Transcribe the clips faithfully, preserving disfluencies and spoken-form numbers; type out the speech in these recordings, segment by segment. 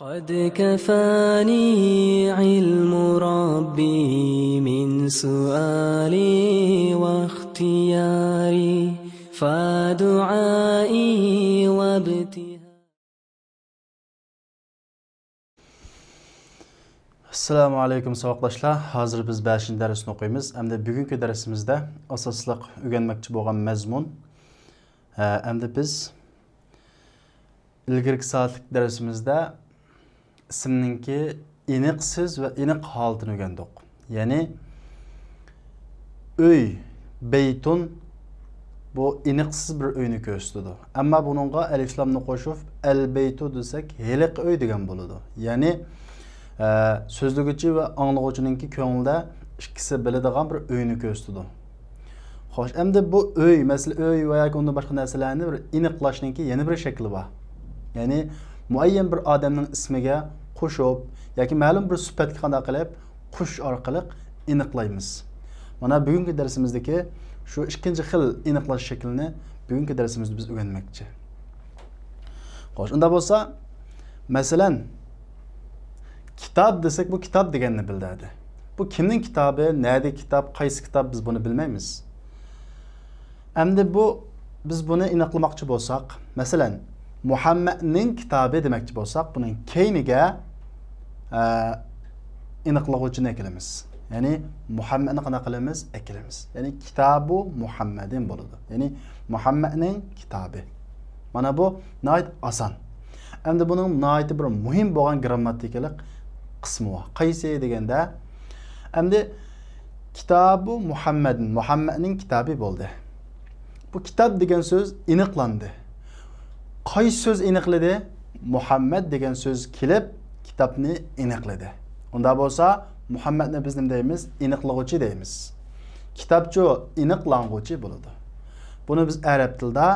قد كفاني علم ربي من سؤالي واختياري، فدعائي وابتهالي. ئەسسالامۇ ئەلەيكۇم، ساۋاقداشلار. ھازىر بىز بەشىنچى دەرسنى ئوقۇيمىز. ئەمدى بۈگۈنكى دەرسىمىزدە ئاساسلىق ئۆگەنمەكچى بولغان مەزمۇن، ئە، ئەمدى بىز ئىلگىرىكى سائەتلىك دەرسىمىزدە ئىسىمنىڭكى ئېنىقسىز ۋە ئېنىق ھالىتىنى ئۆگەندۇق. يەنى ئۆي، بەيتۇن، بۇ ئېنىقسىز بىر ئۆينى كۆرسىتىدۇ. ئەمما بۇنىڭغا ئەلىفلامنى قوشۇپ، ئەلبەيتۇ دېسەك، ھېلىقى ئۆي دېگەن بولىدۇ. يەنى، ئە، سۆزلىگۈچى ۋە ئاڭلىغۇچىنىڭكى كۆڭلىدە ئىككىسى بىلىدىغان بىر ئۆينى كۆرسىتىدۇ. خوش، ئەمدى بۇ ئۆي، مەسىلەن، ئۆي ۋە ياكى ئۇندىن باشقا نەرسىلەرنى بىر ئېنىقلاشنىڭكى يەنە بىر شەكلى بار. يەنى مۇئەييەن بىر ئادەمنىڭ ئىسمىگە قوشۇپ ياكى مەلۇم بىر سۈپەتكە قانداق قىلىپ قوشۇش ئارقىلىق ئېنىقلايمىز. مانا بۈگۈنكى دەرسىمىزدىكى شۇ ئىككىنچى خىل ئېنىقلاش شەكلىنى بۈگۈنكى دەرسىمىزدە بىز ئۆگەنمەكچى. خوش، ئۇنداق بولسا، مەسىلەن، كىتاب دېسەك، بۇ كىتاب دېگەننى بىلدۈردى. بۇ كىمنىڭ كىتابى، نەدىكى كىتاب، قايسى كىتاب، بىز بۇنى بىلمەيمىز. ئەمدى بۇ، بىز بۇنى ئېنىقلىماقچى بولساق، مەسىلەن، مۇھەممەدنىڭ كىتابى دېمەكچى بولساق، بۇنىڭ كەينىگە، ئە، ئېنىقلىغۇچىنى ئەكېلىمىز. يەنى مۇھەممەدنى قانداق قىلىمىز؟ ئەكېلىمىز. يەنى كىتابۇ مۇھەممەدىن بولىدۇ. يەنى مۇھەممەدنىڭ كىتابى. مانا بۇ ناھايىتى ئاسان. ئەمدى بۇنىڭ ناھايىتى بىر مۇھىم بولغان گىرامماتىكىلىق قىسمى بار. قايسى دېگەندە، ئەمدى كىتابۇ مۇھەممەدىن، مۇھەممەدنىڭ كىتابى بولدى. بۇ كىتاب دېگەن سۆز ئېنىقلاندى. قايسى سۆز ئېنىقلىدى؟ مۇھەممەد دېگەن سۆز كېلىپ، كىتابنى ئېنىقلىدى. ئۇنداق بولسا، مۇھەممەدنى بىز نېمە دەيمىز؟ ئېنىقلىغۇچى دەيمىز. كىتابچۇ ئېنىقلانغۇچى بولىدۇ. بۇنى بىز ئەرەب تىلىدا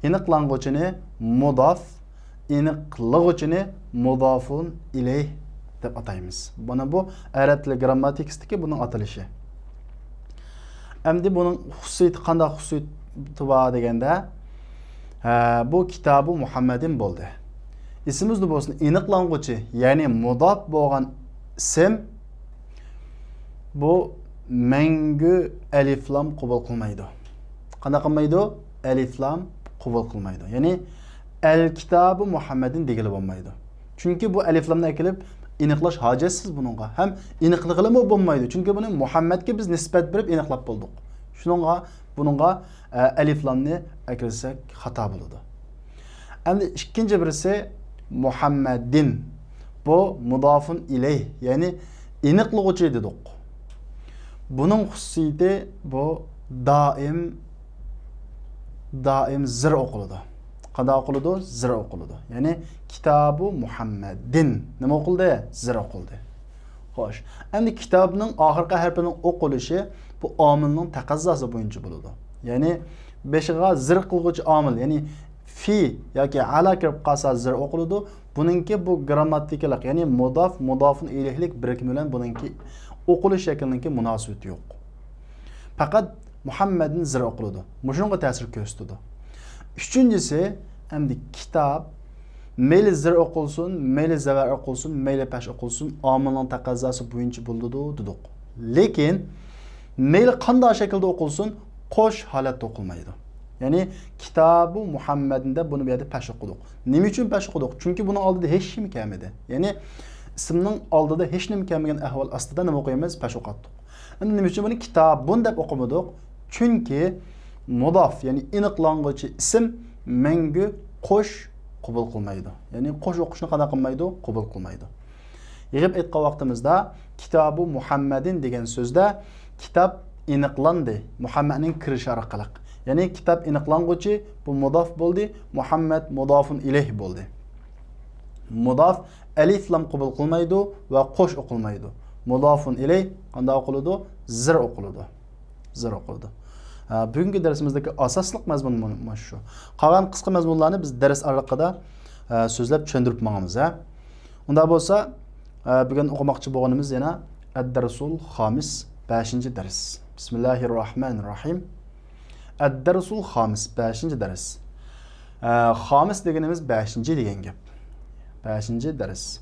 ئېنىقلانغۇچىنى مۇداف، ئېنىقلىغۇچىنى مۇدافۇن ئىلەيھ دەپ ئاتايمىز. مانا بۇ ئەرەب تىلى گىرامماتىكىسىدىكى بۇنىڭ ئاتىلىشى. ئەمدى بۇنىڭ خۇسۇسىيىتى، قانداق خۇسۇسىيىتى بار دېگەندە، ھە، بۇ كىتابۇ مۇھەممەدىن بولدى. ئېسىمىزدە بولسۇن، ئېنىقلانغۇچى، يەنى مۇداپ بولغان ئىسىم، بۇ مەڭگۈ ئەلىفلام قوبۇل قىلمايدۇ. قانداق قىلمايدۇ؟ ئەلىفلام قوبۇل قىلمايدۇ. يەنى ئەل كىتابۇ مۇھەممەدىن دېگىلى بولمايدۇ. چۈنكى بۇ ئەلىفلامنى ئەكېلىپ ئېنىقلاش ھاجەتسىز بۇنىڭغا. ھەم ئېنىقلىغىلىمۇ بولمايدۇ. چۈنكى بۇنى مۇھەممەدكە بىز نىسبەت بېرىپ ئېنىقلاپ بولدۇق. شۇنىڭغا بۇنىڭغا، ئە، ئەلىفلامنى ئەكىرسەك خاتا بولىدۇ. ئەمدى ئىككىنچى بىرسى مۇھەممەدىن. بۇ مۇدافۇن ئىلەيھ، يەنى ئېنىقلىغۇچى دېدۇق. بۇنىڭ خۇسۇسىيىتى بۇ دائىم، دائىم زىر ئوقۇلىدۇ. قانداق ئوقۇلىدۇ؟ زىر ئوقۇلىدۇ. يەنى كىتابۇ مۇھەممەدىن. نېمە ئوقۇلدى؟ زىر ئوقۇلدى. خوش. ئەمدى كىتابنىڭ ئاخىرقى ھەرپىنىڭ ئوقۇلۇشى بۇ ئامىلنىڭ تەقەززاسى بويىچە بولىدۇ. يەنى بېشىغا زىر قىلغۇچى ئامىل، يەنى في ياكى على كىرىپ قالسا زىر ئوقۇلىدۇ. بۇنىڭكى بۇ گىرامماتىكىلىق، يەنى مۇداف، مۇدافۇن ئىلەيھلىك بىرىكمە بىلەن بۇنىڭكى ئوقۇلۇش شەكلىنىڭكى مۇناسىۋىتى يوق. پەقەت مۇھەممەدىن زىر ئوقۇلىدۇ. مۇشۇنىڭغا تەسىر كۆرسىتىدۇ. ئۈچىنچىسى، ئەمدى كىتاب مەيلى زىر ئوقۇلسۇن، مەيلى زەۋەر ئوقۇلسۇن، مەيلى پەش ئوقۇلسۇن، ئامىلنىڭ تەقەززاسى بويىچە بولىدۇ دېدۇق. لېكىن مەيلى قانداق شەكىلدە ئوقۇلسۇن، قوش ھالەتتە ئوقۇلمايدۇ. يەنى كىتابۇ مۇھەممەدىن دەپ بۇنى بۇ يەردە پەش ئوقۇدۇق. نېمە ئۈچۈن پەش ئوقۇدۇق؟ چۈنكى بۇنىڭ ئالدىدا ھېچنېمە كەلمىدى. يەنى ئىسىمنىڭ ئالدىدا ھېچنېمە كەلمىگەن ئەھۋال ئاستىدا نېمە ئوقۇيمىز؟ پەش ئوقۇتتۇق. ئەمدى نېمە ئۈچۈن بۇنى كىتابۇن دەپ ئوقۇمىدۇق؟ چۈنكى مۇداف، يەنى ئېنىقلانغۇچى ئىسىم مەڭگۈ قوش قوبۇل قىلمايدۇ. يەنى قوش ئوقۇشنى قانداق قىلمايدۇ؟ قوبۇل قىلمايدۇ. يىغىپ ئېيتقان ۋاقتىمىزدا، كىتابۇ مۇھەممەدىن دېگەن سۆزدە كىتاب ئېنىقلاندى، مۇھەممەدنىڭ كىرىشى ئارقىلىق. يەنى كىتاب ئېنىقلانغۇچى، بۇ مۇداف بولدى، مۇھەممەد مۇدافۇن ئىلەيھ بولدى. مۇداف ئەلىفلام قوبۇل قىلمايدۇ ۋە قوش ئوقۇلمايدۇ. مۇدافۇن ئىلەيھ قانداق ئوقۇلىدۇ؟ زىر ئوقۇلىدۇ. زىر ئوقۇلىدۇ. ھە، بۈگۈنكى دەرسىمىزدىكى ئاساسلىق مەزمۇن مۇ-، مۇشۇ شۇ. قالغان قىسقا مەزمۇنلارنى بىز دەرس ئارىلىقىدا، ھە، سۆزلەپ چۈشەندۈرۈپ ماڭىمىز، ھە. ئۇنداق بولسا، ھە، بۈگۈن ئوقۇماقچى بولغىنىمىز يەنە ئەددەرسۇل خامىس، بەشىنچى دەرس. بىسمىللاھىررەھمانىررەھىم. ئەددەرسۇل خامىس، بەشىنچى دەرس. ھە، خامىس دېگىنىمىز بەشىنچى دېگەن گەپ. بەشىنچى دەرس.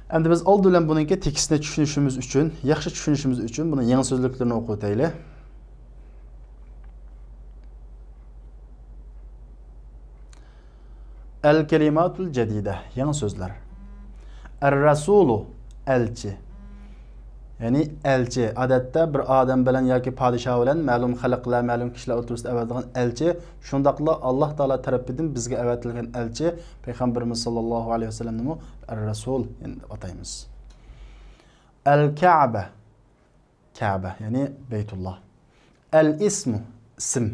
ئەمدى بىز ئالدى بىلەن بۇنىڭكى تېكىستنى چۈشىنىشىمىز ئۈچۈن، ياخشى چۈشىنىشىمىز ئۈچۈن بۇنىڭ يېڭى سۆزلۈكلىرىنى ئوقۇۋېتەيلى. ئەل كەلىماتۇل جەدىدە، يېڭى سۆزلەر. ئەر رەسۇلۇ، ئەلچى. يەنى ئەلچى، ئادەتتە بىر ئادەم بىلەن ياكى پادىشاھ بىلەن مەلۇم خەلقلەر، مەلۇم كىشىلەر ئوتتۇرىسىدا ئەۋەتىلگەن ئەلچى، شۇنداقلا ئاللاھ تائالا تەرىپىدىن بىزگە ئەۋەتىلگەن ئەلچى، پەيغەمبىرىمىز ساللاللاھۇ ئەلەيھى ۋەسەللەمنىمۇ ئەر رەسۇل دەپ ئاتايمىز. ئەل كەبە، كەبە، يەنى بەيتۇللا. ئەل ئىسمۇ، ئىسىم.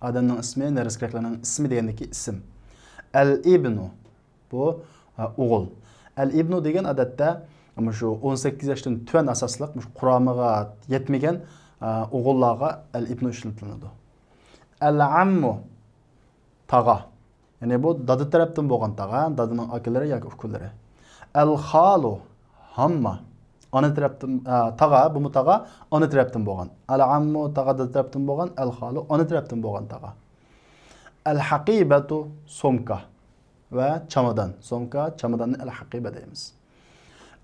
ئادەمنىڭ ئىسمى، نەرسە كېرەكلەرنىڭ ئىسمى دېگەندىكى ئىسىم. ئەل ئىبنۇ، بۇ، ئە، ئوغۇل. ئەل ئىبنۇ دېگەن ئادەتتە مۇشۇ ئون سەككىز ياشتىن تۆۋەن ئاساسلىق، مۇشۇ قۇرامىغا يەتمىگەن، ئە، ئوغۇللارغا ئەل ئىبنۇ ئىشلىتىلىدۇ. ئەل ئەممۇ، تاغا. يەنى بۇ دادا تەرەپتىن بولغان تاغا، دادىنىڭ ئاكىلىرى ياكى ئۇكىلىرى. ئەل خالۇ، ھامما. ئانا تەرەپتىن، ئە، تاغا، بۇمۇ تاغا، ئانا تەرەپتىن بولغان. ئەل ئەممۇ، تاغا دادا تەرەپتىن بولغان، ئەل خالۇ ئانا تەرەپتىن بولغان تاغا. ئەل ھەقىبەتۇ، سومكا ۋە چامادان. سومكا، چاماداننى ئەل ھەقىبە دەيمىز.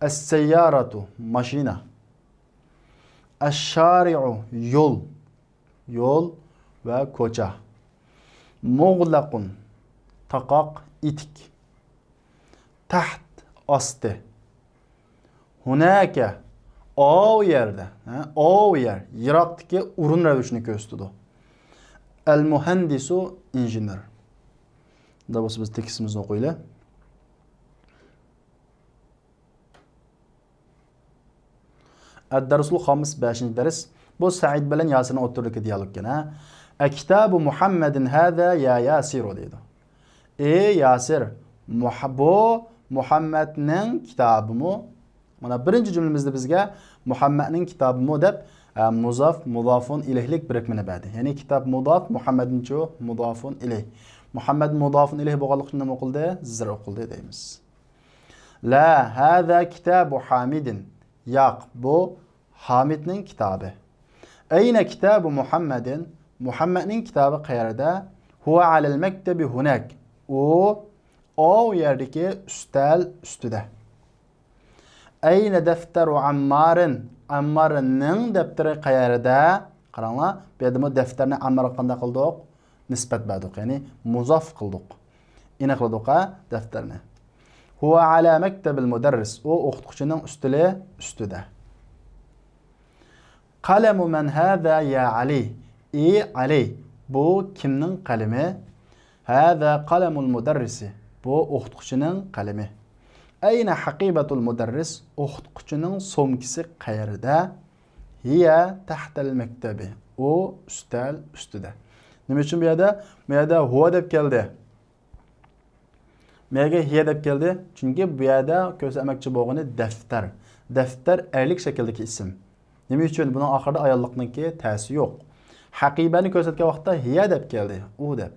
ئەس سەييارەتۇ، ماشىنا. ئەش شارىئۇ، يول. يول ۋە كوچا. مۇغلەقۇن، تاقاق، ئىتىك. تەھت، ئاستى. ھۇنەكە، ئاۋۇ يەردە، ھە، ئاۋۇ يەر، يىراقتىكى ئورۇن رەۋىشىنى كۆرسىتىدۇ. ئەل مۇھەندىسۇ، ئىنژېنېر. ئۇنداق بولسا بىز تېكىستىمىزنى ئوقۇيلى. ئەددەرسۇل خامىس، بەشىنچى دەرس. بۇ سەئىد بىلەن ياسىرنىڭ ئوتتۇرىدىكى دىيالوگ ئىكەن، ھە. ئەكىتابۇ مۇھەممەدىن ھازا يا ياسىرۇ دەيدۇ. ئى ياسىر، مۇھ-، بۇ مۇھەممەدنىڭ كىتابىمۇ؟ مانا بىرىنچى جۈملىمىزدە بىزگە مۇھەممەدنىڭ كىتابىمۇ دەپ، ئە، مۇزاف، مۇزافۇن ئىلەيھلىك بىرىكمىنى بەردى. يەنى كىتاب مۇزاف، مۇھەممەدنىچۇ مۇزافۇن ئىلەيھ. مۇھەممەد مۇزافۇن ئىلەيھ بولغانلىقى ئۈچۈن نېمە ئوقۇلدى؟ زىر ئوقۇلدى دەيمىز. لا، ھازا كىتابۇ ھامىدىن. ياق، بۇ ھامىدنىڭ كىتابى. ئەينە كىتابۇ مۇھەممەدىن؟ مۇھەممەدنىڭ كىتابى قەيەردە؟ ھۇۋە ئەلەل مەكتەبى ھۇنەك. ئۇ ئاۋۇ يەردىكى ئۈستەل ئۈستىدە. ئەينە دەفتەرۇ ئەممارىن؟ ئەممارنىڭ دەپتىرى قەيەردە؟ قاراڭلار، بۇ يەردىمۇ دەفتەرنى ئەممارغا قانداق قىلدۇق؟ نىسبەت بەردۇق، يەنى مۇزاف قىلدۇق. ئېنىقلىدۇق ھە دەفتەرنى. ھۇۋە ئەلا مەكتەبىل مۇدەررىس. ئۇ ئوقۇتقۇچىنىڭ ئۈستىلى ئۈستىدە. قەلەمۇ مەن ھازا يا ئەلى؟ ئى ئەلى، بۇ كىمنىڭ قەلىمى؟ ھازا قەلەمۇل مۇدەررىسى، بۇ ئوقۇتقۇچىنىڭ قەلىمى. ئەينە ھەقىبەتۇل مۇدەررىس؟ ئوقۇتقۇچىنىڭ سومكىسى قەيەردە؟ ھىيە تەھتەل مەكتەبى، ئۇ ئۈستەل ئۈستىدە. نېمە ئۈچۈن بۇ يەردە، بۇ يەردە ھۇۋە دەپ كەلدى؟ نېمىگە ھىيە دەپ كەلدى؟ چۈنكى بۇ يەردە كۆرسەتمەكچى بولغىنى دەفتەر. دەفتەر ئەرلىك شەكىلدىكى ئىسىم. نېمە ئۈچۈن؟ بۇنىڭ ئاخىرىدا ئاياللىقنىڭكى تەسى يوق. ھەقىبەنى كۆرسەتكەن ۋاقىتتا ھىيە دەپ كەلدى، ئۇ دەپ.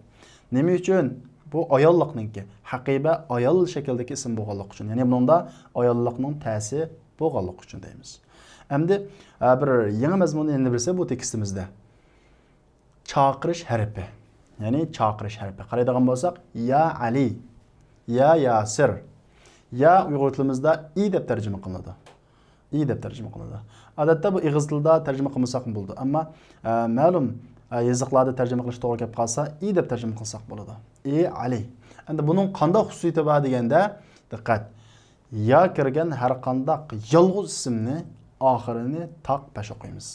نېمە ئۈچۈن؟ بۇ ئاياللىقنىڭكى. ھەقىبە ئايال شەكلىدىكى ئىسىم بولغانلىقى ئۈچۈن. يەنى بۇنىڭدا ئاياللىقنىڭ تەسى بولغانلىقى ئۈچۈن دەيمىز. ئەمدى، ئە، بىر يېڭى مەزمۇننى يەنە بىرسى بۇ تېكىستىمىزدە. چاقىرىش ھەرپى. يەنى چاقىرىش ھەرپى. قارايدىغان بولساق، يا ئەلى، يا ياسىر. يا ئۇيغۇر تىلىمىزدا ئى دەپ تەرجىمە قىلىنىدۇ. ئى دەپ تەرجىمە قىلىنىدۇ. ئادەتتە بۇ ئېغىز تىلىدا تەرجىمە قىلمىساقمۇ بولىدۇ. ئەمما، ئە، مەلۇم، ئە، يېزىقلاردا تەرجىمە قىلىش توغرا كەپ قالسا، ئى دەپ تەرجىمە قىلساق بولىدۇ. ئى ئەلى. ئەمدى بۇنىڭ قانداق خۇسۇسىيىتى بار دېگەندە، دىققەت. يا كىرگەن ھەر قانداق يالغۇز ئىسىمنى ئاخىرىنى تاق پەش ئوقۇيمىز.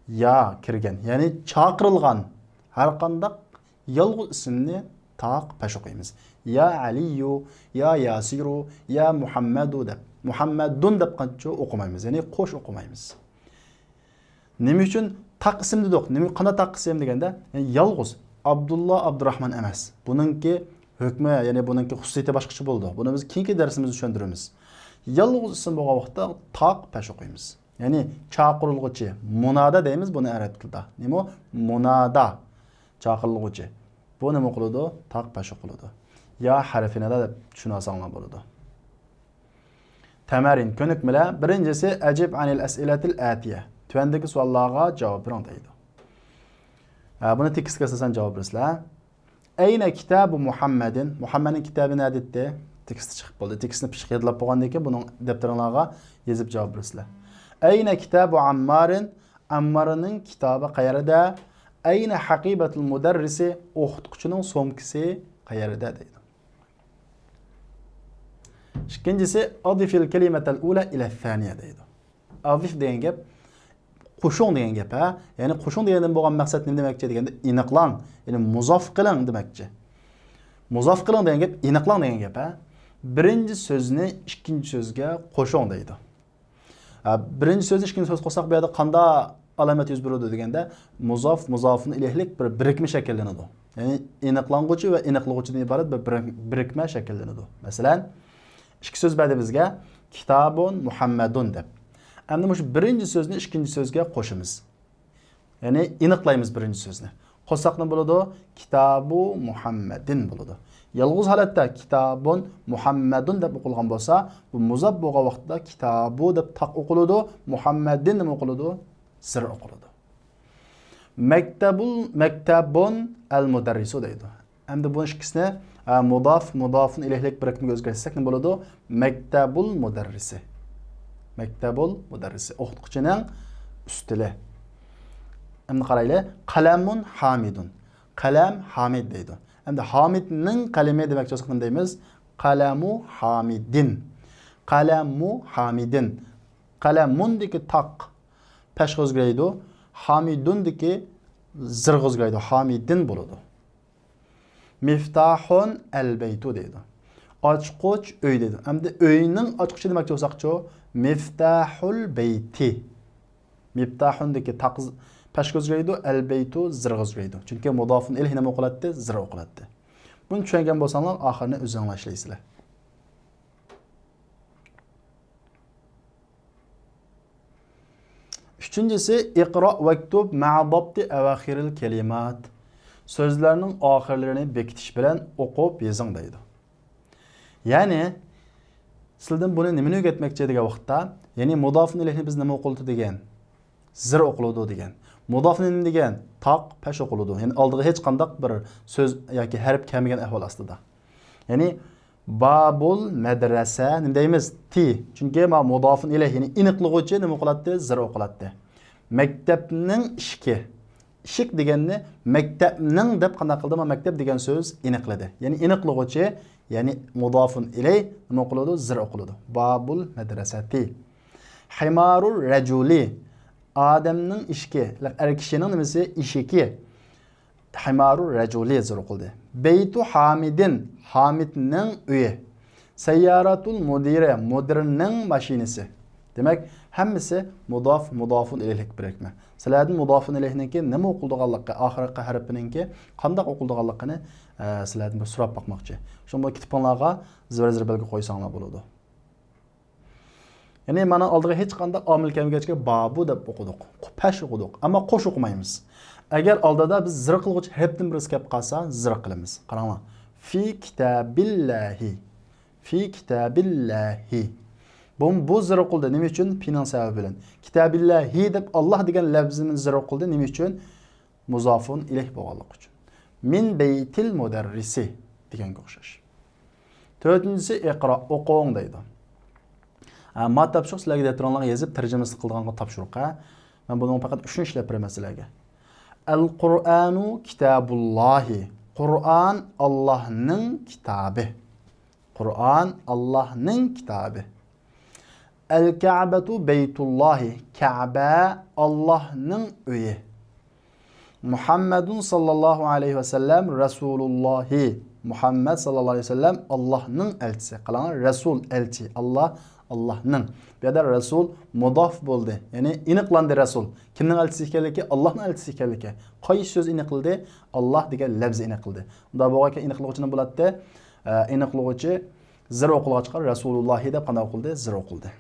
يا كىرگەن، يەنى چاقىرىلغان ھەرقانداق يالغۇز ئىسىمنى تاق پەش ئوقۇيمىز. يا ئەلىيۇ، يا ياسىرۇ، يا مۇھەممەدۇ دەپ. مۇھەممەدۇن دەپ قانچە ئوقۇمايمىز، يەنى قوش ئوقۇمايمىز. نېمە ئۈچۈن تاق ئىسىم دېدۇق؟ نېمە، قانداق تاق ئىسىم دېگەندە، يەنى يالغۇز ئابدۇللا ئابدۇراخمان ئەمەس. بۇنىڭكى ھۆكمى، يەنى بۇنىڭكى خۇسۇسىيىتى باشقىچە بولىدۇ. بۇنى بىز كېيىنكى دەرسىمىزدە چۈشەندۈرىمىز. يالغۇز ئىسىم بولغان ۋاقىتتا تاق پەش ئوقۇيمىز. يەنى چاقىرىلغۇچى، مۇنادا دەيمىز بۇنى ئەرەب تىلىدا. نېمە ئۇ؟ مۇنادا، چاقىرىلغۇچى. بۇ نېمە قىلىدۇ؟ تاق پەش ئوقۇلىدۇ. يا ھەرفى نىدا دەپ چۈشىنىۋالساڭلار بولىدۇ. تەمەرىن، كۆنۈكمىلەر. بىرىنچىسى، ئەجىب ئەنىل ئەسئىلەتىل ئەتىيە. تۆۋەندىكى سوئاللارغا جاۋاب بېرىڭ دەيدۇ. ھە، بۇنى تېكىستكە ئاساسەن جاۋاب بېرىسىلەر. ئەينە كىتابۇ مۇھەممەدىن؟ مۇھەممەدنىڭ كىتابى نەدە ئىدى؟ تېكىستى چىقىپ بولدى. تېكىستنى پىششىق يادلاپ بولغاندىن كېيىن بۇنىڭ دەپتىرىڭلارغا يېزىپ جاۋاب بېرىسىلەر. ئەينە كىتابۇ ئاممارىن؟ ئاممارنىڭ كىتابى قەيەردە؟ ئەينە ھەقىبەتۇل مۇدەررىسى؟ ئوقۇتقۇچىنىڭ سومكىسى قەيەردە دەيدۇ. ئىككىنچىسى، ئەزىفىل كەلىمەتەل ئۇلا ئىلە سانىيە دەيدۇ. ئەزىف دېگەن گەپ قوشۇڭ دېگەن گەپ، ھە؟ يەنى قوشۇڭ دېگەندىن بولغان مەقسەت نېمە دېمەكچى دېگەندە، ئېنىقلاڭ، يەنى مۇزاف قىلىڭ دېمەكچى. مۇزاف قىلىڭ دېگەن گەپ ئېنىقلاڭ دېگەن گەپ، ھە؟ بىرىنچى سۆزنى ئىككىنچى سۆزگە قوشۇڭ دەيدۇ. ھە، بىرىنچى سۆزنى ئىككىنچى سۆز قوشساق، بۇ يەردە قانداق ئالامەت يۈز بېرىدۇ دېگەندە، مۇزاف، مۇزافۇن ئىلەيھلىك بىر بىرىكمە شەكىللىنىدۇ. يەنى ئېنىقلانغۇچى ۋە ئېنىقلىغۇچىدىن ئىبارەت بىر بىرىك-، بىرىكمە شەكىللىنىدۇ. مەسىلەن، ئىككى سۆز بەردى بىزگە، كىتابۇن مۇھەممەدۇن دەپ. ئەمدى مۇشۇ بىرىنچى سۆزنى ئىككىنچى سۆزگە قوشىمىز. يەنى ئېنىقلايمىز بىرىنچى سۆزنى. قوشساق نېمە بولىدۇ؟ كىتابۇ مۇھەممەدىن بولىدۇ. يالغۇز ھالەتتە كىتابۇن مۇھەممەدۇن دەپ ئوقۇلغان بولسا، بۇ مۇزاف بولغان ۋاقىتتا كىتابۇ دەپ تاق ئوقۇلىدۇ، مۇھەممەدىن نېمە ئوقۇلىدۇ؟ زىر ئوقۇلىدۇ. مەكتەبۇل، مەكتەبۇن ئەل مۇدەررىسۇ دەيدۇ. ئەمدى بۇ ئىككىسىنى، ئە، مۇداف، مۇدافۇن ئىلەيھلىك بىرىكمىگە ئۆزگەرتسەك نېمە بولىدۇ؟ مەكتەبۇل مۇدەررىسى. مەكتەبۇل مۇدەررىسى. ئوقۇتقۇچىنىڭ ئۈستىلى. ئەمدى قارايلى. قەلەمۇن ھامىدۇن. قەلەم ھامىد دەيدۇ. ئەمدى ھامىدنىڭ قەلىمى دېمەكچى بولساق نېمە دەيمىز؟ قەلەمۇ ھامىدىن. قەلەمۇ ھامىدىن. قەلەمۇندىكى تاق پەشقا ئۆزگىرەيدۇ. ھامىدۇندىكى زىرغا ئۆزگىرەيدۇ. ھامىدىن بولىدۇ. مىفتاھۇن ئەل بەيتۇ دەيدۇ. ئاچقۇچ ئۆي دەيدۇ. ئەمدى ئۆينىڭ ئاچقۇچى دېمەكچى بولساقچۇ؟ مىفتاھۇل بەيتى. مىفتاھۇندىكى تاق ز-، پەشقا ئۆزگىرەيدۇ، ئەل بەيتۇ زىرغا ئۆزگىرەيدۇ. چۈنكى مۇدافۇن ئىلەيھى نېمە ئوقۇلاتتى؟ زىر ئوقۇلاتتى. بۇنى چۈشەنگەن بولساڭلار، ئاخىرىنى ئۆزۈڭلار ئىشلەيسىلەر. ئۈچىنچىسى، ئىقرا ۋەكتۇب مەئا دابتى ئەۋاخىرىل كەلىمات. سۆزلەرنىڭ ئاخىرلىرىنى بېكىتىش بىلەن ئوقۇپ يېزىڭ دەيدۇ. يەنى، سىلىدىن بۇنى نېمىنى ئۆگەتمەكچى دېگەن ۋاقىتتا، يەنى مۇدافۇن ئىلەيھنى بىز نېمە ئوقۇلدى دېگەن؟ زىر ئوقۇلىدۇ دېگەن. مۇدافۇن ئىلەيھى دېگەن تاق، پەش ئوقۇلىدۇ. يەنى ئالدىغا ھېچقانداق بىر سۆز ياكى ھەرپ كەلمىگەن ئەھۋال ئاستىدا. يەنى بابۇل مەدرەسە نېمە دەيمىز؟ تى. چۈنكى ما مۇدافۇن ئىلەيھى، يەنى ئېنىقلىغۇچى نېمە ئوقۇلاتتى؟ زىر ئوقۇلاتتى. مەكتەپنىڭ ئىشىكى. ئىشىك دېگەننى مەكتەپنىڭ دەپ قانداق قىلدى؟ ما مەكتەپ دېگەن سۆز ئېنىقلىدى. يەنى ئېنىقلىغۇچى، يەنى مۇدافۇن ئىلەي نېمە ئوقۇلىدۇ؟ زىر ئوقۇلىدۇ. بابۇل مەدرەسەتى. ھىمارۇر رەجۇلى. ئادەمنىڭ ئىشىكى. ئەر كىشىنىڭ نېمىسى؟ ئىشىكى. ھىمارۇر رەجۇلى زىر ئوقۇلدى. بەيتۇ ھامىدىن، ھامىدنىڭ ئۆيى. سەيياراتۇل مۇدىرى، مۇدىرنىڭ ماشىنىسى. دېمەك، ھەممىسى مۇداف، مۇدافۇن ئىلەيھلىك بىرىكمە. سىلەردىن مۇدافۇن ئىلەيھنىڭكى نېمە ئوقۇلىدىغانلىقى، ئاخىرقى ھەرپىنىڭكى قانداق ئوقۇلىدىغانلىقىنى، ئە، سىلەردىن بىر سوراپ باقماقچى. شۇڭا بۇ كىتابىڭلارغا زىر زىر بەلگە قويساڭلار بولىدۇ. يەنى مانا ئالدىغا ھېچقانداق ئامىل كەلمىگەچكە بابۇ دەپ ئوقۇدۇق. پەش ئوقۇدۇق. ئەمما قوش ئوقۇمايمىز. ئەگەر ئالدىدا بىز زىر قىلغۇچ ھەرپتىن بىرسى كەپ قالسا، زىر قىلىمىز. قاراڭلار. في كتاب الله. في كتاب الله. بۇ، بۇ زىر قىلدى. نېمە ئۈچۈن؟ فىنىڭ سەۋەبى بىلەن. كتاب الله دەپ ئاللا دېگەن لەپزىنى زىر قىلدى. نېمە ئۈچۈن؟ مۇزافۇن ئىلەيھ بولغانلىقى ئۈچۈن. من بيت المدرس دېگەنگە ئوخشاش. تۆتىنچىسى ئىقرا، ئوقۇڭ دەيدۇ. ھە، ما تاپشۇرۇق سىلەرگە دەپتىرىڭلارغا يېزىپ تەرجىمىسىنى قىلىدىغانغا تاپشۇرۇق، ھە. مەن بۇنىڭ پەقەت ئۈچىنى ئىشلەپ بېرىمەن سىلەرگە. القرآن كتاب الله. قۇرئان ئاللانىڭ كىتابى. قۇرئان ئاللانىڭ كىتابى. الكعبة بيت الله. كەبە ئاللانىڭ ئۆيى. محمد صلى الله عليه وسلم رسول الله. مۇھەممەد ساللاللاھۇ ئەلەيھى ۋەسەللەم ئاللانىڭ ئەلچىسى. قاراڭلار، رەسۇل، ئەلچى، ئاللا، ئاللانىڭ. بۇ يەردە رەسۇل مۇداف بولدى. يەنى ئېنىقلاندى رەسۇل. كىمنىڭ ئەلچىسى ئىكەنلىكى؟ ئاللانىڭ ئەلچىسى ئىكەنلىكى. قايسى سۆز ئېنىقلىدى؟ ئاللا دېگەن لەپزى ئېنىقلىدى. ئۇنداق بولغانكەن ئېنىقلىغۇچى نېمە بولاتتى؟ ئە، ئېنىقلىغۇچى زىر ئوقۇلغاچقا، رەسۇلۇللاھى دەپ قانداق ئوقۇلدى؟ زىر ئوقۇلدى.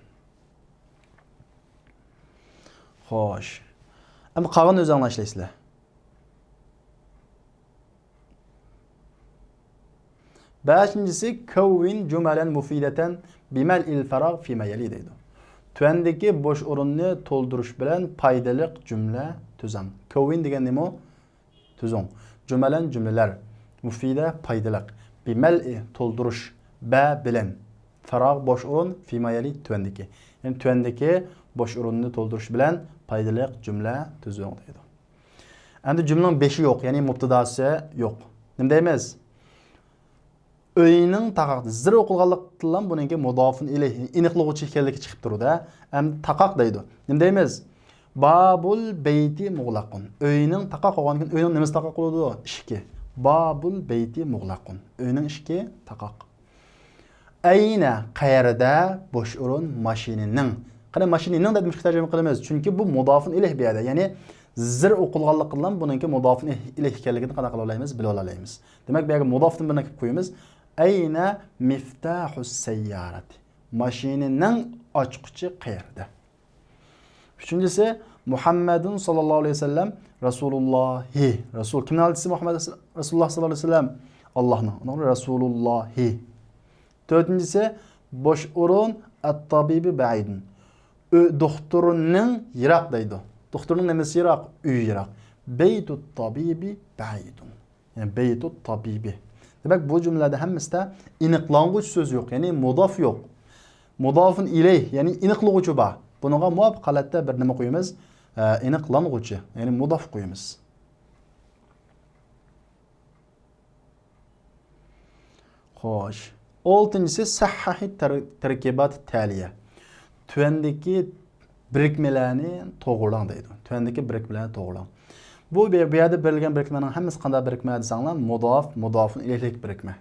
خوش. ئەمدى قالغىنىنى ئۆزۈڭلار ئىشلەيسىلەر. بەشىنچىسى، كون جملا مفيدة بملء الفراغ فيما يلي دەيدۇ. تۆۋەندىكى بوش ئورۇننى تولدۇرۇش بىلەن پايدىلىق جۈملە تۈزۈڭ. كون دېگەن نېمە؟ تۈزۈڭ. جملا جۈملىلەر. مفيدة پايدىلىق. بملء تولدۇرۇش. بە بىلەن. فراغ، بوش ئورۇن، فيما يەلى، تۆۋەندىكى. يەنى تۆۋەندىكى بوش ئورۇننى تولدۇرۇش بىلەن پايدىلىق جۈملە تۈزۈڭ دەيدۇ. ئەمدى جۈملىنىڭ بېشى يوق، يەنى مۇپتىداسى يوق. نېمە دەيمىز؟ ئۆينىڭ تاقاق، زىر ئوقۇلغانلىقتىنلا بۇنىڭكى مۇدافۇن ئىلەيھ، ئېنىقلىغۇچى ئىكەنلىكى چىقىپ تۇرىدۇ. ئەمدى تاقاق دەيدۇ. نېمە دەيمىز؟ بابۇل بەيتى مۇغلاقۇن. ئۆينىڭ تاقاق بولغاندىكىن ئۆينىڭ نېمىسى تاقاق بولىدۇ؟ ئىشىكى. بابۇل بەيتى مۇغلاقۇن. ئۆينىڭ ئىشىكى تاقاق. ئەينە، قەيەردە؟ بوش ئورۇن، ماشىنىنىڭ. قېنى، ماشىنىنىڭ دەپ نېمىشقا تەرجىمە قىلىمىز؟ چۈنكى بۇ مۇدافۇن ئىلەيھ بۇ يەردە. يەنى زىر ئوقۇلغانلىقىدىن بۇنىڭكى مۇدافۇن ئىلەيھ ئىكەنلىكىنى قانداق قىلالايمىز؟ بىلىۋالالايمىز. دېمەك، بۇ يەرگە مۇدافتىن بىرنى كىرىپ قويىمىز. ئەينە مىفتاھۇس سەييارەتى؟ ماشىنىنىڭ ئاچقۇچى قەيەردە؟ ئۈچىنچىسى، مۇھەممەدۇن ساللاللاھۇ ئەلەيھى ۋەسەللەم رەسۇلۇللاھى. رەسۇل، كىمنىڭ ئەلچىسى مۇھەممەد رەسۇلۇللاھ ساللاللاھۇ ئەلەيھى ۋەسەللەم؟ ئاللاھنىڭ. ئۇنىڭ رەسۇلۇللاھى. تۆتىنچىسى، بوش ئورۇن، ئەتتابىبى بەئىدۇن. ئۆ-، دوختۇرنىڭ يىراق دەيدۇ. دوختۇرنىڭ نېمىسى يىراق؟ ئۆيى يىراق. بەيتۇت تابىبى بەئىدۇن. يەنى بەيتۇت تابىبى. دېمەك، بۇ جۈملىلەردە ھەممىسىدە ئېنىقلانغۇچ سۆز يوق، يەنى مۇداف يوق. مۇدافۇن ئىلەيھ، يەنى ئېنىقلىغۇچى بار. بۇنىڭغا مۇۋاپىق ھالەتتە بىر نېمە قويىمىز؟ ئە، ئېنىقلانغۇچى، يەنى مۇداف قويىمىز. خوش. ئالتىنچىسى، سەھھەھى تەر-، تەركىبات تەلىيە. تۆۋەندىكى بىرىكمىلەرنى توغرىلاڭ دەيدۇ. تۆۋەندىكى بىرىكمىلەرنى توغرىلاڭ. بۇ، بۇ يەردە بېرىلگەن بىرىكمىلەرنىڭ ھەممىسى قانداق بىرىكمىلەر دېسەڭلار، مۇداف، مۇدافۇن ئىلەيھلىك بىرىكمە.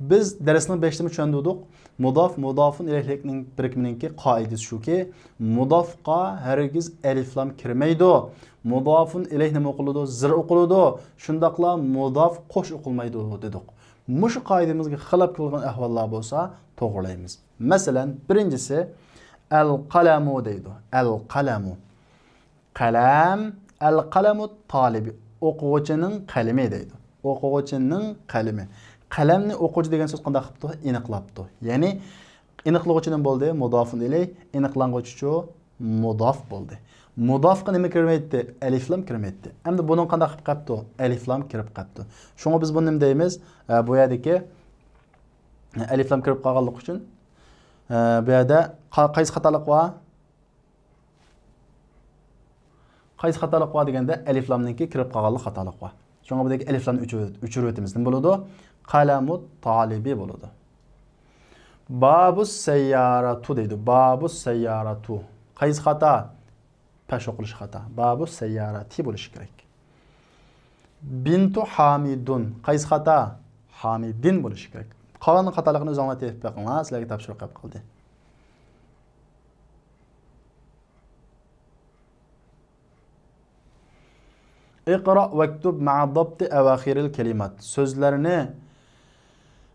بىز دەرسنىڭ بېشىدىمۇ چۈشەندۈردۇق. مۇداف، مۇدافۇن ئىلەيھلىكنىڭ بىرىكمىنىڭكى قائىدىسى شۇكى، مۇدافقا ھەرگىز ئەلىفلام كىرمەيدۇ. مۇدافۇن ئىلەيھ نېمە ئوقۇلىدۇ؟ زىر ئوقۇلىدۇ. شۇنداقلا مۇداف قوش ئوقۇلمايدۇ دېدۇق. مۇشۇ قائىدىمىزگە خىلاپ كېلىدىغان ئەھۋاللار بولسا توغرىلايمىز. مەسىلەن، بىرىنچىسى، ئەل قەلەمۇ دەيدۇ. ئەل قەلەمۇ. قەلەم، ئەل قەلەمۇت تالىبى، ئوقۇغۇچىنىڭ قەلىمى دەيدۇ. ئوقۇغۇچىنىڭ قەلىمى. قەلەمنى ئوقۇغۇچى دېگەن سۆز قانداق قىپتۇ؟ ئېنىقلاپتۇ. يەنى ئېنىقلىغۇچى نېمە بولدى؟ مۇدافۇن ئىلەيھ. ئېنىقلانغۇچىچۇ؟ مۇداف بولدى. مۇدافقا نېمە كىرمەيتتى؟ ئەلىفلام كىرمەيتتى. ئەمدى بۇنىڭ قانداق قىلىپ قاپتۇ؟ ئەلىفلام كىرىپ قاپتۇ. شۇڭا بىز بۇنى نېمە دەيمىز؟ ئە، بۇ يەردىكى، ئە، ئەلىفلام كىرىپ قالغانلىقى ئۈچۈن، ئە، بۇ يەردە قا-، قايسى خاتالىق بار؟ قايسى خاتالىق بار دېگەندە، ئەلىفلامنىڭكى كىرىپ قالغانلىق خاتالىق بار. شۇڭا بۇ يەردىكى ئەلىفلامنى ئۆچۈرۈۋېت-، ئۆچۈرۈۋېتىمىز. نېمە بولىدۇ؟ قەلەمۇت تالىبى بولىدۇ. بابۇس سەيياراتۇ دەيدۇ. بابۇس سەيياراتۇ. قايسى خاتا؟ پەش ئوقۇلۇشى خاتا. بابۇس سەيياراتى بولۇشى كېرەك. بىنتۇ ھامىدۇن. قايسى خاتا؟ ھامىدىن بولۇشى كېرەك. قالغان خاتالىقنى ئۆزۈڭلار تېپىپ بېقىڭلار، سىلەرگە تاپشۇرۇق قېلىپ قالدى. ئىقرا ۋەكتۇب مەئا دابتى ئەۋاخىرىل كەلىمات. سۆزلەرنى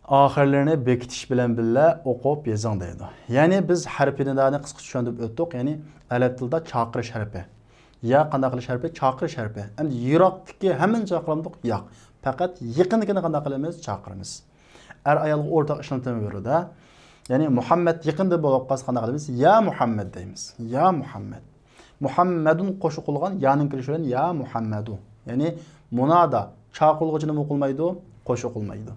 ئاخىرلىرىنى بېكىتىش بىلەن بىللە ئوقۇپ يېزىڭ دەيدۇ. يەنى بىز ھەرپى نىدانى قىسقىچە چۈشەندۈرۈپ ئۆتتۇق. يەنى ئەرەب تىلىدا چاقىرىش ھەرپى. يا قانداق قىلىش ھەرپى؟ چاقىرىش ھەرپى. ئەمدى يىراقتىكى ھەممىنى چاقىرامدۇق؟ ياق. پەقەت يېقىندىكىنى قانداق قىلىمىز؟ چاقىرىمىز. ئەر-ئايالغا ئورتاق ئىشلىتىلمەيۋېرىدۇ. يەنى مۇھەممەد يېقىندا بولۇپ قالسا قانداق قىلىمىز؟ يا مۇھەممەد دەيمىز. يا مۇھەممەد. مۇھەممەدۇن قوش ئوقۇلغان يانىڭ كىرىشى بىلەن يا مۇھەممەدۇ. يەنى مۇنادا، چاقىرىلغۇچى نېمە ئوقۇلمايدۇ؟ قوش ئوقۇلمايدۇ.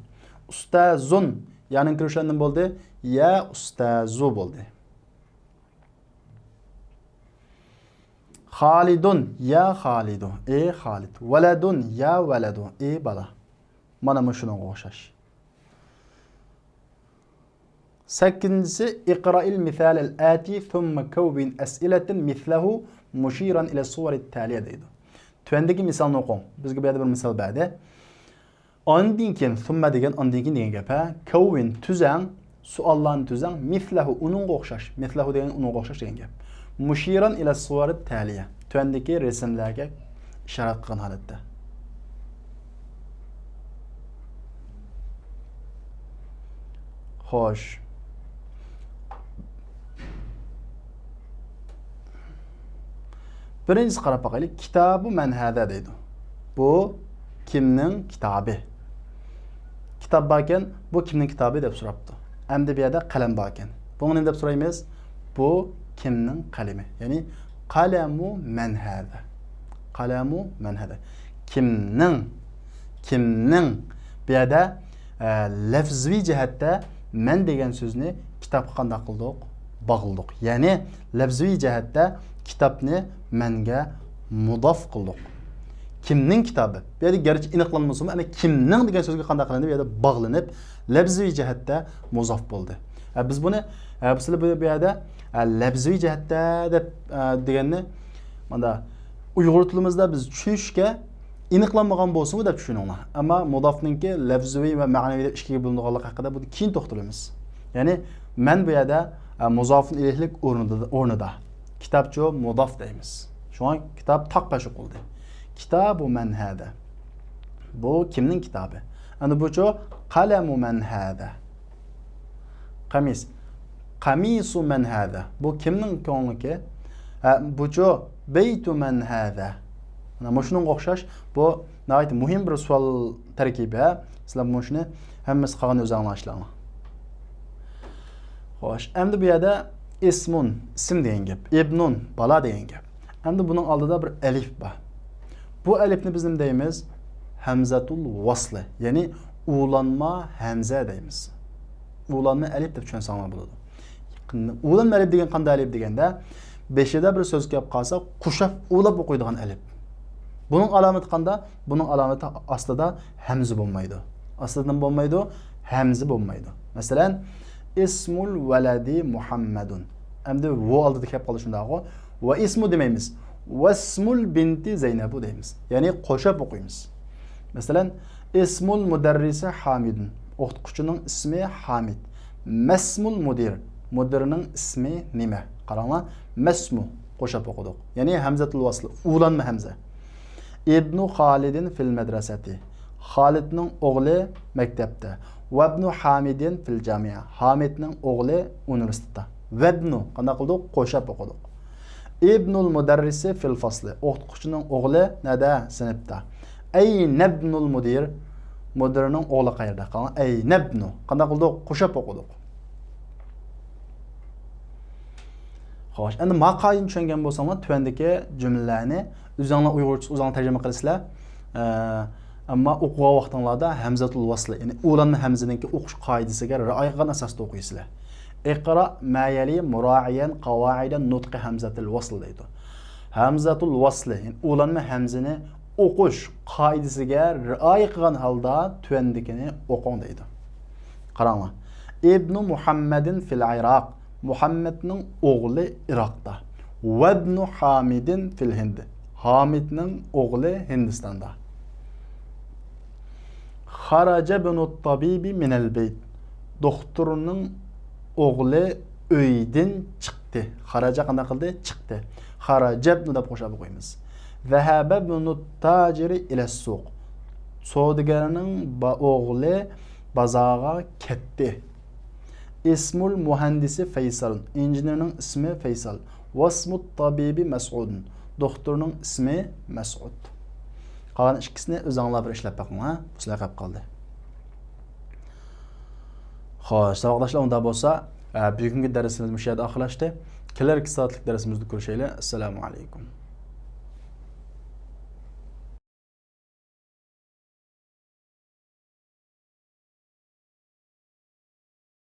ئۇستازۇن يانىڭ كىرىشى بىلەن نېمە بولدى؟ يا ئۇستازۇ بولدى. خالىدۇن، يا خالىدۇ، ئى خالىد. ۋەلەدۇن، يا ۋەلەدۇ، ئى بالا. مانا مۇشۇنىڭغا ئوخشاش. سەككىزىنچىسى، ئىقرائىل مىسالەل ئەتى ثۇممە كەۋۋىن ئەسئىلەتەن مىسلەھۇ مۇشىرەن ئىلە سۇۋەرىت تەلىيە دەيدۇ. تۆۋەندىكى مىسالنى ئوقۇڭ. بىزگە بۇ يەردە بىر مىسال بەردى. ئاندىن كېيىن، ثۇممە دېگەن ئاندىن كېيىن دېگەن گەپ، ھە؟ كەۋۋىن، تۈزەڭ، سوئاللارنى تۈزەڭ، مىسلەھۇ، ئۇنىڭغا ئوخشاش. مىسلەھۇ دېگەن ئۇنىڭغا ئوخشاش دېگەن گەپ. مۇشىرەن ئىلە سۇۋەرىت تەلىيە. تۆۋەندىكى رەسىملەرگە ئىشارەت قىلغان ھالەتتە. خوش. بىرىنچىسى قاراپ باقايلى. كىتابۇ مەن ھازا دەيدۇ. بۇ كىمنىڭ كىتابى؟ كىتاب باركەن، بۇ كىمنىڭ كىتابى دەپ سوراپتۇ. ئەمدى بۇ يەردە قەلەم باركەن. بۇنى نېمە دەپ سورايمىز؟ بۇ كىمنىڭ قەلىمى؟ يەنى قەلەمۇ مەن ھازا. قەلەمۇ مەن ھازا. كىمنىڭ؟ كىمنىڭ؟ بۇ يەردە، ئە، لەفزىۋى جەھەتتە مەن دېگەن سۆزنى كىتابقا قانداق قىلدۇق؟ باغلىدۇق. يەنى لەفزىۋى جەھەتتە كىتابنى مەنگە مۇزاف قىلدۇق. كىمنىڭ كىتابى؟ بۇ يەردە گەرچە ئېنىقلانمىسىمۇ، ئەنە كىمنىڭ دېگەن سۆزگە قانداق قىلىندى؟ بۇ يەردە باغلىنىپ، لەفزىۋى جەھەتتە مۇزاف بولدى. ئە، بىز بۇنى، ئە، بىز بۇ، بۇ يەردە، ئە، لەفزىۋى جەھەتتە دەپ، ئە، دېگەننى ماندا ئۇيغۇر تىلىمىزدا بىز چۈشىنىشكە ئېنىقلانمىغان بولسىمۇ دەپ چۈشىنىڭلار. ئەمما مۇزافنىڭكى لەفزىۋى ۋە مەنىۋى دەپ ئىككىگە بۆلۈنىدىغانلىقى ھەققىدە بۇنى كېيىن توختىلىمىز. يەنى مەن بۇ يەردە، ئە، مۇزافۇن ئىلەيھلىك ئورنىدا، ئورنىدا. كىتابچۇ مۇزاف دەيمىز. شۇڭا كىتاب تاق پەش ئوقۇلدى. كىتابۇ مەن ھەدە. بۇ كىمنىڭ كىتابى؟ ئەنە بۇچۇ قەلەمۇ مەن ھەدە. قەمىس. قەمىسۇ مەن ھەدە. بۇ كىمنىڭ كۆڭلىكى؟ ھە، بۇچۇ بەيتۇ مەن ھەدە. مانا مۇشۇنىڭغا ئوخشاش، بۇ ناھايىتى مۇھىم بىر سوئال تەركىبى، ھە. سىلەر مۇشۇنى ھەممىسى قالغان ئۆزۈڭلار ئىشلەڭلار. خوش، ئەمدى بۇ يەردە ئىسمۇن، ئىسىم دېگەن گەپ، ئىبنۇن، بالا دېگەن گەپ. ئەمدى بۇنىڭ ئالدىدا بىر ئەلىف بار. بۇ ئەلىپنى بىز نېمە دەيمىز؟ ھەمزەتۇل ۋاسلى، يەنى ئۇلانما ھەمزە دەيمىز. ئۇلانما ئەلىپ دەپ چۈشەنسەڭلار بولىدۇ. ئۇلانما ئەلىپ دېگەن قانداق ئەلىپ دېگەندە، بېشىدا بىر سۆز كەپ قالسا، قوشاپ ئۇلاپ ئوقۇيدىغان ئەلىپ. بۇنىڭ ئالامىتى قانداق؟ بۇنىڭ ئالامىتى ئاستىدا ھەمزە بولمايدۇ. ئاستىدا نېمە بولمايدۇ؟ ھەمزە بولمايدۇ. مەسىلەن، ئىسمۇل ۋەلەدى مۇھەممەدۇن. ئەمدى ۋۇ ئالدىدا كەپ قالدى شۇنداقغۇ. ۋە ئىسمۇ دېمەيمىز. ۋەسمۇل بىنتى زەينەبۇ دەيمىز. يەنى قوشاپ ئوقۇيمىز. مەسىلەن، ئىسمۇل مۇدەررىسى ھامىدۇن. ئوقۇتقۇچىنىڭ ئىسمى ھامىد. مەسمۇل مۇدىر. مۇدىرنىڭ ئىسمى نېمە؟ قاراڭلار، مەسمۇ قوشاپ ئوقۇدۇق. يەنى ھەمزەتۇل ۋاسل، ئۇلانما ھەمزە. ئىبنۇ خالىدىن فىل مەدرەسەتى. خالىدنىڭ ئوغلى مەكتەپتە. ۋەبنۇ ھامىدىن فىل جامىئە. ھامىدنىڭ ئوغلى ئۇنىۋېرسىتېتتا. ۋەبنۇ، قانداق قىلدۇق؟ قوشاپ ئوقۇدۇق. ئىبنۇل مۇدەررىسى فىل فاسلى. ئوقۇتقۇچىنىڭ ئوغلى نەدە؟ سىنىپتا. ئەينەبنۇل مۇدىر؟ مۇدىرنىڭ ئوغلى قەيەردە؟ قاراڭ، ئەينەبنۇ. قانداق قىلدۇق؟ قوشاپ ئوقۇدۇق. خوش، ئەمدى ما قائىدىنى چۈشەنگەن بولساڭلار، تۆۋەندىكى جۈملىلەرنى ئۆزۈڭلار ئۇيغۇرچىسى ئۆزۈڭلار تەرجىمە قىلىسىلەر. ئە، ئەمما ئوقۇغان ۋاقتىڭلاردا ھەمزەتۇل ۋاسلى، يەنى ئۇلانما ھەمزىنىڭكى ئوقۇش قائىدىسىگە رىئايە قىلغان ئەساستا ئوقۇيسىلەر. ئىقرا ما يەلى مۇرائىيەن قاۋائىدە نۇتقى ھەمزەتىل ۋاسل دەيدۇ. ھەمزەتۇل ۋاسلى، يەنى ئۇلانما ھەمزىنى ئوقۇش قائىدىسىگە رىئايە قىلغان ھالدا تۆۋەندىكىنى ئوقۇڭ دەيدۇ. قاراڭلار. ئىبنۇ مۇھەممەدىن فىل ئىراق. مۇھەممەدنىڭ ئوغلى ئىراقتا. ۋەبنۇ ھامىدىن فىل ھىند. ھامىدنىڭ ئوغلى ھىندىستاندا. خەرەجە بنۇت تابىبى مىنەل بەيت. دوختۇرنىڭ ئوغلى ئۆيدىن چىقتى. خەرەجە قانداق قىلدى؟ چىقتى. خەرەجەبنۇ دەپ قوشاپ ئوقۇيمىز. ذەھەبە بنۇت تاجىرى ئىلەس سۇق. سودىگەرنىڭ با-، ئوغلى بازارغا كەتتى. ئىسمۇل مۇھەندىسى فەيسەل. ئىنژېنېرنىڭ ئىسمى فەيسەل. ۋاسمۇت تابىبى مەسئۇدۇن. دوختۇرنىڭ ئىسمى مەسئۇد. قالغان ئىككىسىنى ئۆزۈڭلار بىر ئىشلەپ بېقىڭ، ھە؟ بۇ سىلەرگە قېلىپ قالدى. خوش، ساۋاقداشلار، ئۇنداق بولسا، ئە، بۈگۈنكى دەرسىمىز مۇشۇ يەردە ئاخىرلاشتى. كېلەركى سائەتلىك دەرسىمىزدە كۆرۈشەيلى. ئەسسالامۇ ئەلەيكۇم.